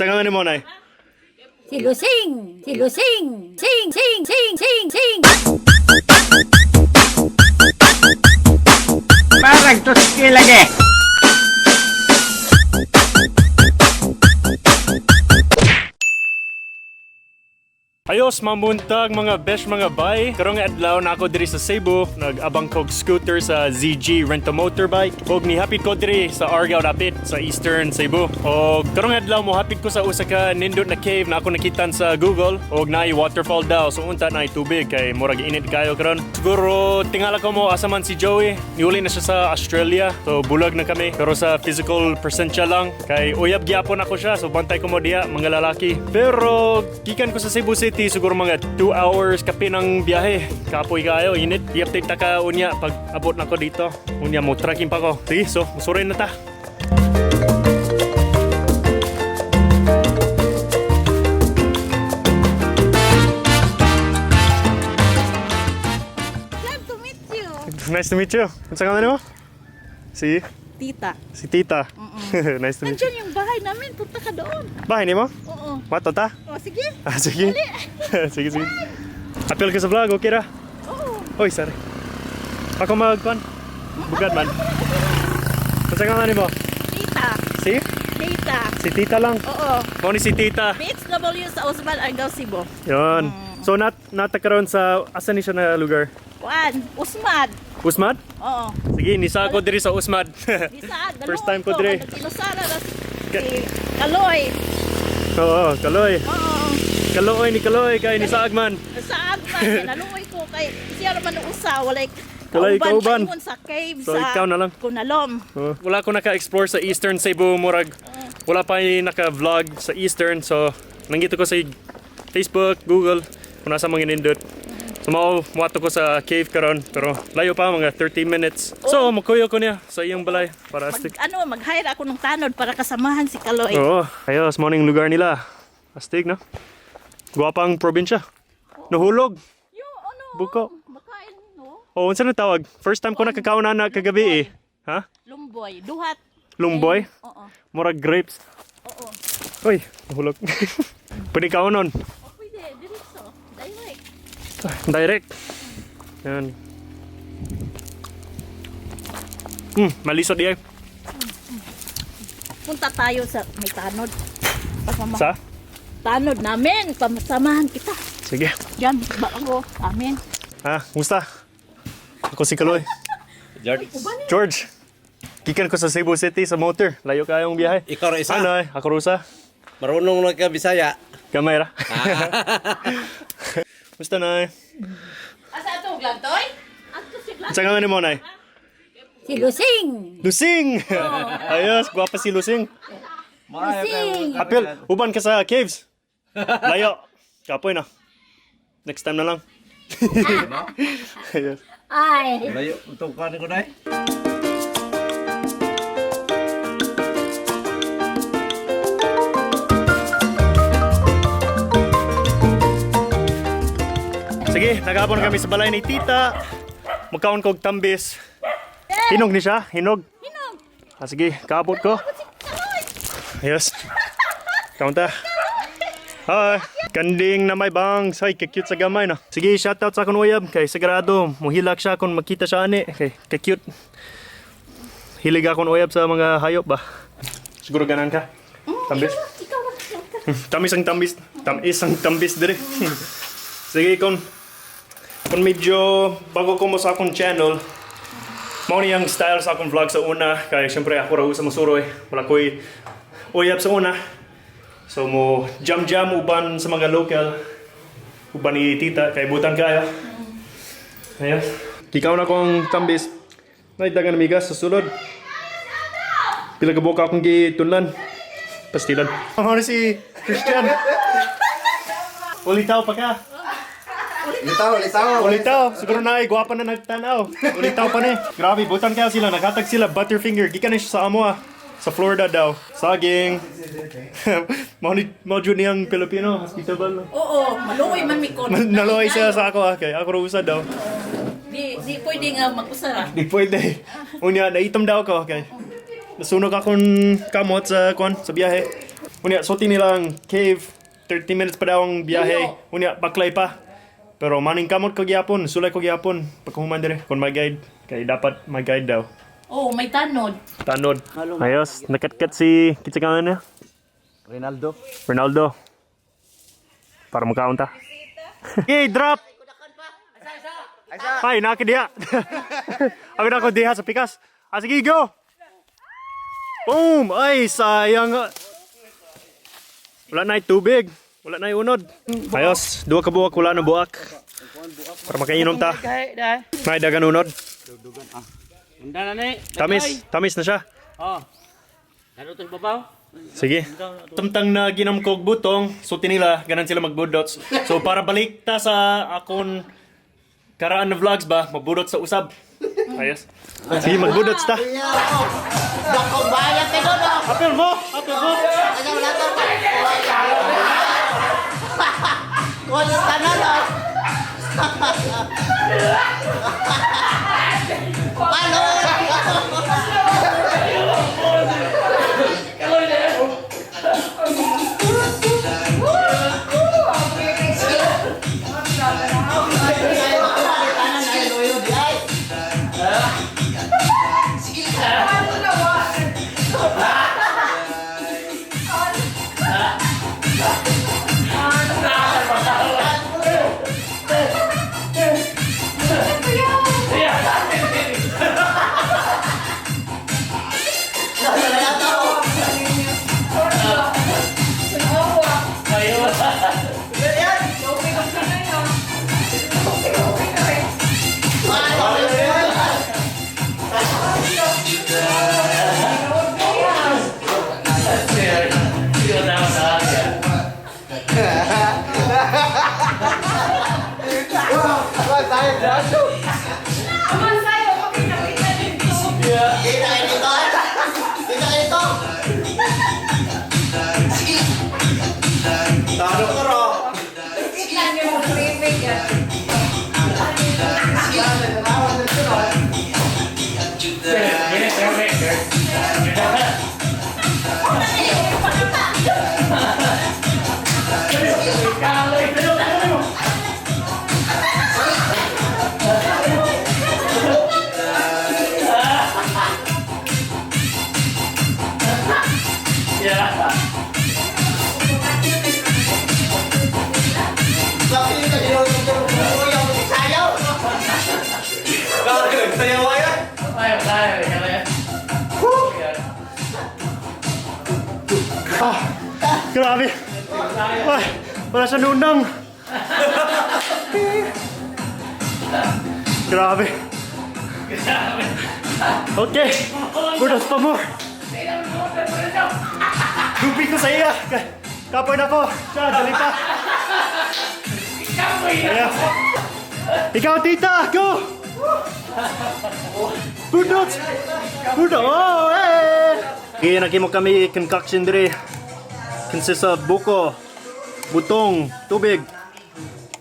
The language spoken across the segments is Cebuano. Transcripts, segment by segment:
Sa nga ni mo nay? Si Lusing! Si Lusing! Sing! Sing! Sing! Sing! Sing! Parang tuski lagi. Ayos, mamuntag mga besh, mga bay. Karong adlaw na ako diri sa Cebu, nag-abang kog scooter sa ZG Rent a Motorbike. Og nihapit ko diri sa Argao dapit sa Eastern Cebu. Og karong adlaw mo hapit ko sa usa ka nindot na cave na ako nakitan sa Google og naay waterfall daw. So unta naay tubig kay murag init kayo karon. Siguro tingala ko mo asa man si Joey. Niuli na siya sa Australia. So bulag na kami pero sa physical presensya lang kay uyab gyapon ako siya. So bantay ko mo diya mga lalaki. Pero gikan ko sa Cebu City siguro mga 2 hours kapin ang biyahe. Kapoy kayo, init. I-update ta ka unya pag abot na ko dito. Unya mo tracking pa ko. Sige, so musurin na ta. Glad to meet you. Nice to meet you. Unsa nga nimo? Si Tita. si Tita. Nice to meet you. Nandiyan yung bahay namin. Punta ka doon. Bahay nimo? Oo. Mato ta? O, sige. Ah, sige. Sige, sige. Apil ka sa vlog, okay ra? Oo. Oy, sorry. Ako magkuan. Bugad man. Unsa nga nimo? Tita. Si? Tita. Si Tita lang. Oo. Mao ni si Tita. BHW sa Osman Argao, Cebu. Yon. So nata karon sa asa ni siya na lugar? Kuan. Usmad. Usmad? Oo. Sige, nisa ako diri sa Usmad. Bisa. First time ko dire. Nagkilusara na si Kaloy. Oo, Kaloy. Oo. Kaloy ni Kaloy kay ni sa Agman. Sa Agman. Naluoy ko kay siya naman ang usa. Walay Walay kauban. Kauban sa cave So, sa ikaw na lang. Kunalom. Oo. Wala ko naka-explore sa Eastern Cebu murag. Wala pa yung naka-vlog sa Eastern so nangito ko sa Facebook, Google kung nasa mga nindot. So mao muadto ko sa cave karon pero layo pa mga 30 minutes. So mukuyo ko niya sa iyong balay para Mag, astig. ano, mag-hire ako ng tanod para kasamahan si Kaloy. Oo, ayos morning lugar nila. Astig no? Gwapang probinsya. Nahulog. Yung ano, Buko. makain, no? Oh, unsa na tawag? First time ko nakakaon na kagabi eh. Ha? Lumboy, duhat. Lumboy? Oo. Murag grapes. Oo. Uy, nahulog. Pwede kaonon. O pwede, diretso. Direct. Direct. Yan. Malisod diay. Punta tayo sa may tanod. Pasama. Sa? Tanod namin, pamasamahan kita. Sige. Diyan, bago. Amin. Ha, kumusta? Ako si Kaloy. George. George. Gikan ko sa Cebu City sa motor. Layo kayong biyahe. Ikaw ra isa. Ano eh, ako rusa. Marunong na ka Bisaya. Gamay ra. Kumusta na eh? Asa ato, Glantoy? Ato si Glantoy. Unsa nga nimo nay? Si Lusing! Lusing! Ayos, gwapa si Lusing. Lusing! Apil, uban ka sa caves. Layo. Kapoy na. Next time na lang. Ayos. Ay! Layo utong ka ni ko day. Sige, nagabon kami sa balay ni Tita. Magkaon kog tambis. Hinog ni siya, hinog. Hinog. Ah, sige, kaabot ko. Yes. Kaon ta. Hi. Kanding na may bangs. Ay, ka-cute sa gamay na. Sige, shoutout sa akong uyab. Kay sagrado, muhilak siya kung makita siya ani. Kay ka-cute. Hilig akong uyab sa mga hayop ba. Siguro ganan ka. Tambis. Ikaw na. Tamis ang tambis. Tamis ang tambis dire. Sige, kung medyo bago ko mo sa akong channel, mao ni ang style sa akong vlog sa una. Kaya syempre ako ra sa masuroy. Wala ko'y uyab sa una. So mo jam-jam uban sa mga local. Uban ni tita kay butan kayo. Ayos. Kikaw na kong tambis. Naigdagan amigas sa sulod. Pila ka buok akong gitunlan. Pastilan. Ano ni si Christian? Ulitaw pa ka. Litaw, litaw. Ulitaw. Siguro na ay gwapa na nagtanaw. Ulitaw pa ni. Grabe, butan kaya sila. Nakatag sila Butterfinger. Gikan na siya sa amo ah. Sa Florida daw. Saging. Mao ni mao jud niyang Pilipino. Hospitable. Oo, maluoy man mi kon. Naloy siya sa ako ah. Kay ako ra usa daw. Di pwede nga mag-usara. Di pwede. Unya, naitom daw ko. Kay nasunog akong kamot sa kwan, sa biyahe. Unya, sulti nilang cave, 30 minutes pa daw ang biyahe. Unya, baklay pa. Pero maning kamot ko gyapon, sulay ko gyapon. Pagkahuman dire, kung may guide, kay dapat may guide daw. Oh, may tanod. Tanod. Ayos, nakatkat si kitsakangan niya. Ronaldo. Ronaldo. Para mukhaon ta. Okay, drop! Ay, naki diha. Abi na ako diha sa pikas. Ah, sige, go! Boom! Ay, sayang. Wala na tubig. Wala na unod. Ayos, duha ka buwak, wala na buwak. Para makainom ta. May dagan unod. Tamis, tamis na siya. Oh. Laro to babaw. Sige. Tamtang na ginom kog butong, sulti nila, ganan sila magbudots. So para balik ta sa akon karaan na vlogs ba, magbudot sa usab. Ayos. Sige, magbudots ta. Apil mo! Apil mo! Grabe! Ay, wala siya nunang! Grabe! Okay! Budos pa more! Lupi ko sa iya! Kapoy na ko! Siya, dali pa! Ayan. Ikaw, tita! Go! Budots! Budot! Oh, hey! Kaya nakimo kami concoction dire. Consists of buko, butong, tubig,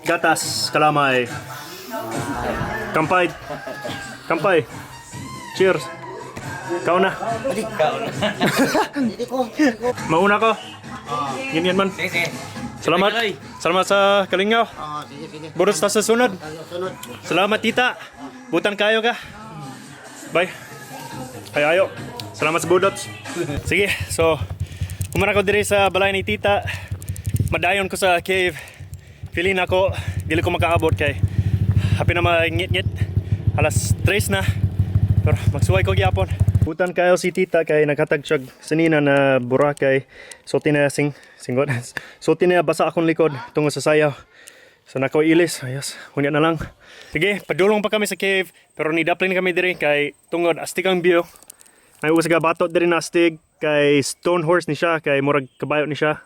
gatas, kalamay. Kampay. Kampay. Cheers. Kau na. Mauna ko. Ganyan man. Sige, sige. Salamat. Salamat sa kalingaw. Buros ta sa sunod. Salamat, tita. Butan kayo ka. Bye. Ay, ayo. Salamat sa budots. Sige, so umara ko diri sa balay ni tita. Madayon ko sa cave. Feeling ako, dili ko makaabot kay happy na mangit-ngit. Alas 3 na. Pero magsuway ko gyapon. Butan kayo si tita kay naghatag siya sanina na Boracay. Sulti na sing singgot. Sulti na basa akong likod tungo sa sayaw. So nako ilis, ayos, hunya na lang. Sige, padulong pa kami sa cave, pero nidaplin kami diri kay tungod astig ang view. May usa ka bato diri na astig kay stone horse ni siya kay murag kabayo ni siya.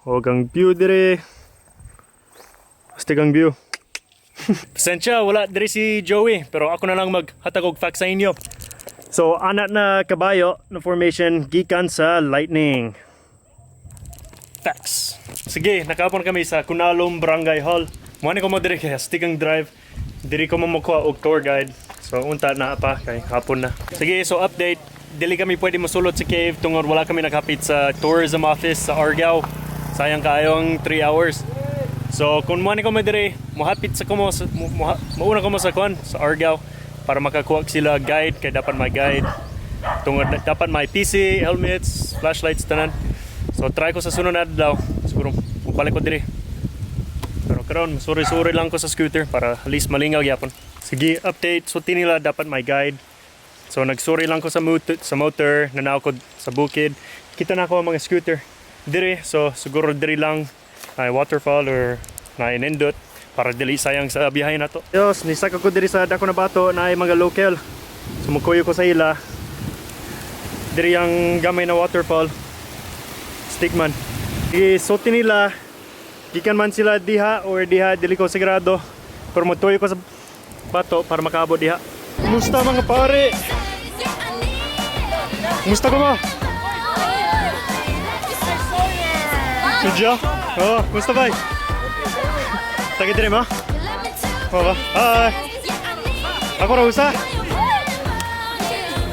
Og ang view diri. Astig ang view. Pasensya, wala diri si Joey, pero ako na lang maghatag og facts sa inyo. So, anak na kabayo na formation gikan sa lightning. Facts. Sige, nakapon kami sa Kunalom Barangay Hall. Muani ko mo diri kay astig ang drive. Diri ko mo mokuha og tour guide. So unta na pa kay hapon na. Sige, so update. Dili kami pwede mosulod sa cave tungod wala kami nakapit sa tourism office sa Argao. Sayang kaayo ang 3 hours. So kung mo ko diri, mohapit sa kumo sa mauna ko mo sa kuan sa Argao para makakuha sila guide kay dapat may guide. Tungod dapat may PC, helmets, flashlights, tanan. So try ko sa sunod na adlaw. Siguro mobalik ko diri. Pero karon suri-suri lang ko sa scooter para at least malingaw gyapon. Sige, update. So nila dapat may guide. So nagsuri lang ko sa motor, nanaw ko sa bukid. Kita na ako ang mga scooter diri. So siguro diri lang ay waterfall or na inindot para dili sayang sa biyahe nato. Diyos, nisaka ko diri sa dako na bato na ay mga local. So mukuyo ko sa ila. Diri ang gamay na waterfall. Stickman. Isulti nila, gikan man sila diha or diha, dili ko sigurado. Pero motuyo ko sa bato para makaabot diha. Kumusta, mga pare? Kumusta ko mo? Sudyo? Oh, kumusta ba? Taga dire mo? Oo ba? Hi! Ako ra usa.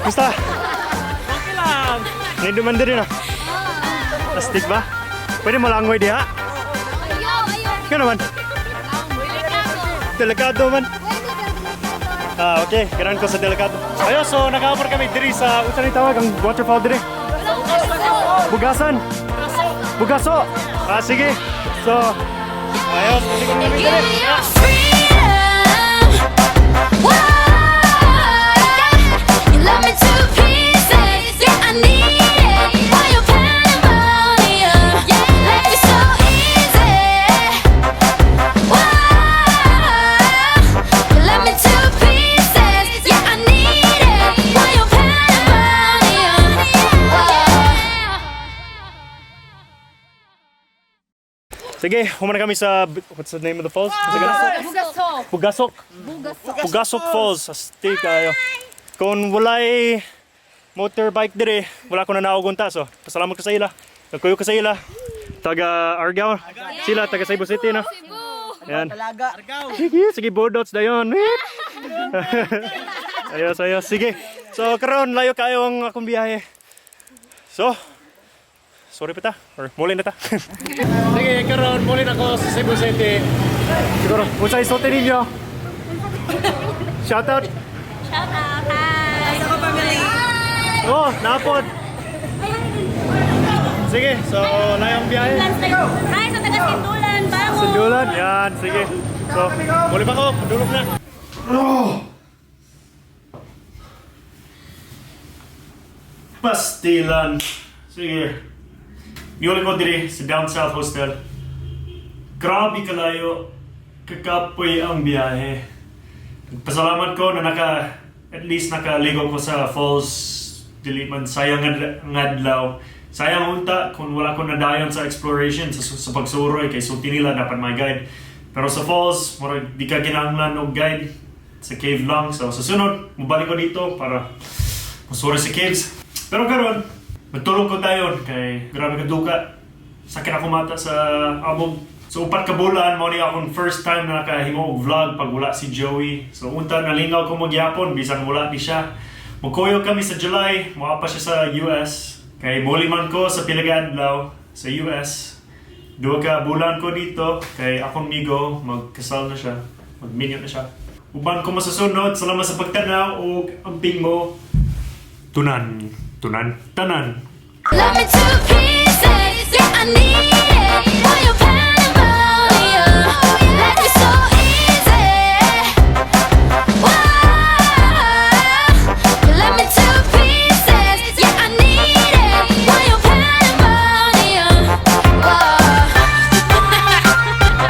Kumusta? Okay lang. Nindot man diri na. Astig ba? Pwede mo langoy diha? Kaya naman. Delikado man. Ah, okay. Garan ko sa delikado. Ayo, so nakaapar kami diri sa unsa ni tawag ang waterfall diri? Bugasan. Bugaso. Ah, sige. So, ayos, pwede kami diri. Freedom. Whoa, you love me to pieces. Yeah, I need it. Why you pandemonium? Yeah, life is so easy. Whoa, you love me to pieces. Yeah, I need it. Why you pandemonium? Whoa. Sige, humana kami sa, what's the name of the falls? Bugasok. Bugasok. Bugasok Falls. Astig kayo. Kung walay motorbike dire, wala ko na naugunta. So, pasalamat ko sa ila. Nagkuyo ko sa ila. Taga Argao. Sila, taga Cebu City, no? Yan. Sige, sige, bodots dayon. Ayos, ayos. Sige. So, karon layo kayo ang akong biyahe. So, sorry pa ta. Or muli na ta. Sige, karon muli na ko sa Cebu City. Siguro, unsay sulti ninyo? Shout out. Shout out. Hi. Ako family. Oh, napod. Sige, so layo ang biyahe. Hi sa taga Sindulan. Bango. Sindulan, yan, sige. So, muli pa ko, padulog na. Oh! Pastilan. Sige. Miuli ko diri sa Down South Hostel. Grabe kalayo. Kakapoy ang biyahe. Pasalamat ko na at least nakaligo ko sa falls. Dili man sayang ngadlaw. Sayang unta kung wala ko nadayon sa exploration sa pagsuroy kay sulti nila dapat may guide. Pero sa falls, murag di ka kinahanglan og guide, sa cave lang. So sa sunod, mobalik ko dito para musuroy sa caves. Pero karon, matulog ko dayon kay grabe ka duka. Sakit ako mata sa abog. So 4 ka bulan, mao ni akong first time na nakahimo og vlog pag wala si Joey. So unta nalingaw ko magyapon bisan wala ni siya. Magkuyo kami sa July, moa pa siya sa US. Kay muli man ko sa pila ka adlaw sa US. 2 ka bulan ko dito kay akong migo magkasal na siya, magminyo na siya. Uban ko masasunod, salamat sa pagtanaw ug amping mo. Tunan, tunan, tanan. Love me to pieces. Yeah, I need